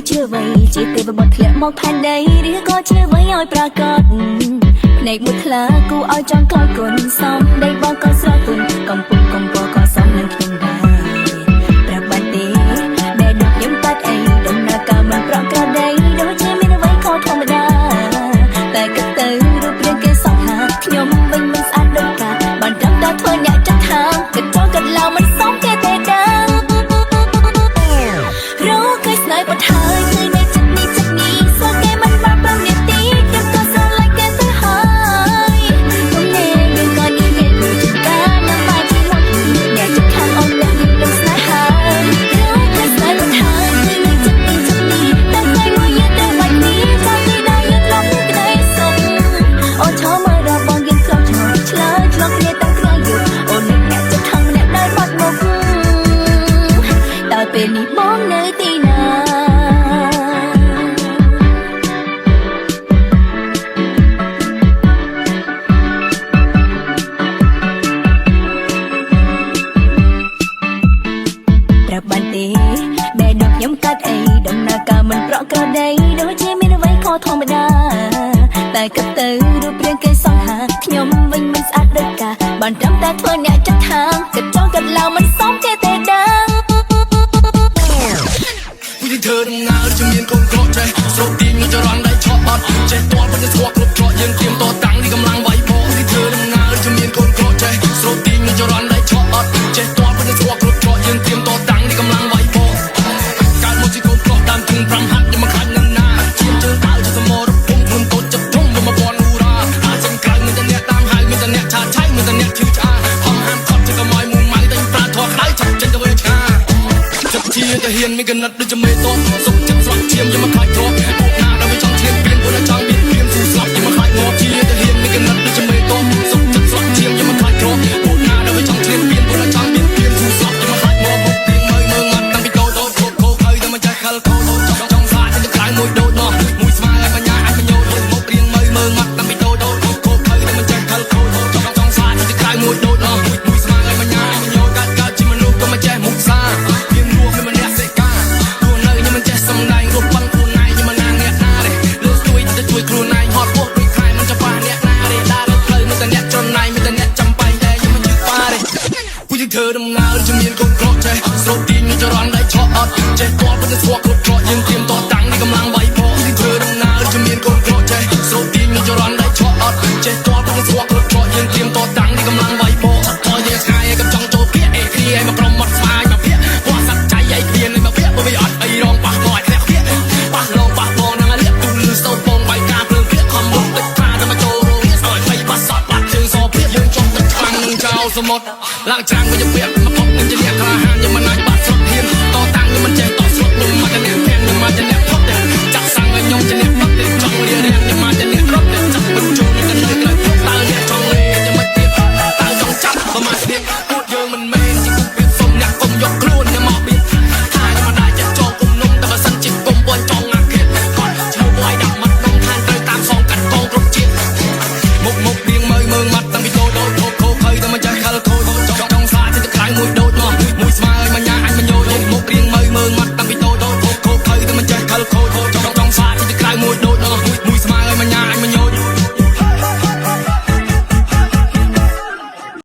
នោះជាអ្វីជាទេវបុត្រធ្លាក់មកផែនដីឬក៏ជាអ្វីឲ្យប្រកាសភ្នែកមួយថ្លាគូឲ្យចង់កយគុណសំដីបងក៏ស្រទន់កំពុងកំពក៏សំនឹងខ្ញុំដែរប្រាប់បានទេដែលដូចខ្ញុំកាត់អីដំណើរការមិនប្រក្រតីដូចជាមានអ្វីខុសធម្មតាតែគិតទៅរូបរាងគេសោះហាខ្ញុំវិញមិនស្អាតដូចកាបានត្រឹមតែធ្វើអ្នកចិត្តថាគិតចង់គិតឡើងមិនសមគេទេដឹងរកគេស្នេហ៍បាត់ហើយគឺនៅចិត្តនេះចិត្តនេះសើគេមិនបាន5នាទីខ្ញុំក៏ស្រឡាញ់គេទៅហើយទំនេរយើងក៏និយាយដូចជាការនឹងបាយជាមួយអ្នកចិត្តខាងអូនអ្នកនេះនឹងស្នេហារកគេស្នេហ៍បាត់ហើយគឺនៅចិត្តនេះចិត្តនេះតែថ្ងៃមួយយើងត្រូវបាច់នេះចាំទីដែលយើងធ្លាប់មានក្តីសុខអូនឈរមើលដល់បងយើងធ្លាប់ឆ្លើយឆ្លើយឆ្លងគ្នាតាំងថ្ងៃយប់អូននឹងអ្នកចិត្តខាងម្នាក់ដែលបាត់មុខតើពេលនេះបងនៅទីណា ប្រាប់បានទេដែលដល់ខ្ញុំកាត់អីដំណើរការមិនប្រក្រតីដូចជាមានអ្វីខុសធម្មតាតែគិតទៅរូបរាងគេសោះហាខ្ញុំវិញមិនស្អាតដូចកាបានត្រឹមតែធ្វើអ្នកចិត្តថាគិតចង់គិតឡើងមិនសមគេទេដឹង ពួកយើងធ្វើដំណើរជំនាញកូនក្រចេះស្រូបទាញចរន្តដៃឆក់អត់ចេះទាល់ប៉ុន្តែស្គាល់គ្រប់ច្រកយើងត្រៀមតតាំងនេះកម្លាំងវាយបកយើងធ្វើដំណើរជំនាញកូនក្រចេះស្រូបទាញចរន្តដៃឆក់អត់ចេះទាល់ប៉ុន្តែស្គាល់គ្រប់ច្រកយើងត្រៀមតតាំងនេះកម្លាំងវាយបកកើតមកជាកូនប្រុសដើមទុន5ហាត់ខ្ញុំមិនខ្លាចនឹងណាឈាមជើងដើរជាសមរភូមិខ្លួនតូចចិត្តធំមក1000អ៊ូរ៉ាអាចចឹងក្រៅមានតែអ្នកតាមហៅមានតែអ្នកឆាឆៅមានតែអ្នកឈឺឆ្អាហំហាមខត់ជាកុំឲ្យមួម៉ៅតែប្រាធေါ်ក្តៅឆាប់ចេញទៅវិញឆ្ងាចិត្តជាទៅហ៊ានមានកណិតដូចជាមេតបសុកចិត្តស្រក់ឈាមយកមកខ្លាចទ្របពួកណាដែលវាចង់ឈាមព្រៀនពួកណាចង់មានព្រៀនស៊ូស្លាប់យកមកខ្លាចងាប់ជាទៅហ៊ានមានកណិតដូចជាមេតបសុកចិត្តស្រក់ឈាមយកមកខ្លាចទ្របពួកណាដែលវាចង់ឈាមព្រៀនពួកណាចង់មានព្រៀនស៊ូស្លាប់យកមកខ្លាចងាប់មុខទៀងមើលមើលមាត់តាំងពីតូចតូចខូខូខើតែមិនចេះខលខូចចង់ចង់សាទៅក្រៅមួយដូចនោះមួយស្មើឲ្យបញ្ញាអាចបញ្ញោដូចមុខរៀងមើលមើលមាត់តាំងពីតូចតូចខូខើតែមិនចេះខលខូចចង់ចង់សាទៅក្រៅមួយដូចនោះមួយស្មើឲ្យបញ្ញាអាចបញ្ញោកាត់កើតជាមនុស្សក៏មិនចេះមុខសាមានរស់មានម្នាក់សេការរស់នៅខ្ញុំមិនចេះសំដែងរស់ប៉ិនខ្លួនឯងខ្ញុំមិនណាអ្នកណាទេលើស្ទួយទៅជួយខ្លួនឯងហត់ពោះដូចខែមិនច្បាស់អ្នកណាទេដើរលើផ្លូវមានតែអ្នកច្រណែនមានតែអ្នកចាំបាញ់តែខ្ញុំមិនជឿប៉ាទេពួកយើងធ្វើដំណើរជំនាញកូនក្រចេះស្រូបទាញចរន្តដៃឆក់អត់ចេះទាល់ប៉ុន្តែស្គាល់គ្រប់ច្រកយើងត្រៀមតតាំងនេះកម្លាំងវាយបកយើងធ្វើដំណើរជំនាញកូនក្រចេះស្រូបទាញចរន្តដៃឆក់អត់ចេះទាល់ប៉ុន្តែស្គាល់គ្រប់ច្រកយើងត្រៀមតតាំងនេះកម្លាំងវាយបកឆាប់ថយយើងឆ្ងាយឲ្យកុំចង់ចូលគៀកអេគ្រាឲ្យមកក្រុមមាត់ស្វាយមកភាកពណ៌សัตว์ចៃឲ្យគ្មានមកភាកបើវាអត់អីរងប៉ះមកឲ្យធ្លាក់ភាកប៉ះលងប៉ះបងនឹងឲ្យលាបទូលឺសោពងបាយការភ្លើងភាកខំមុខទឹកថាតែមកចូលរោងឲ្យភ័យបាសតបាត់ជើងសភាកយើងចង់ទឹកខ្លាំងនឹងចោលសមុទ្រឡើងច្រាំងវិញពាក់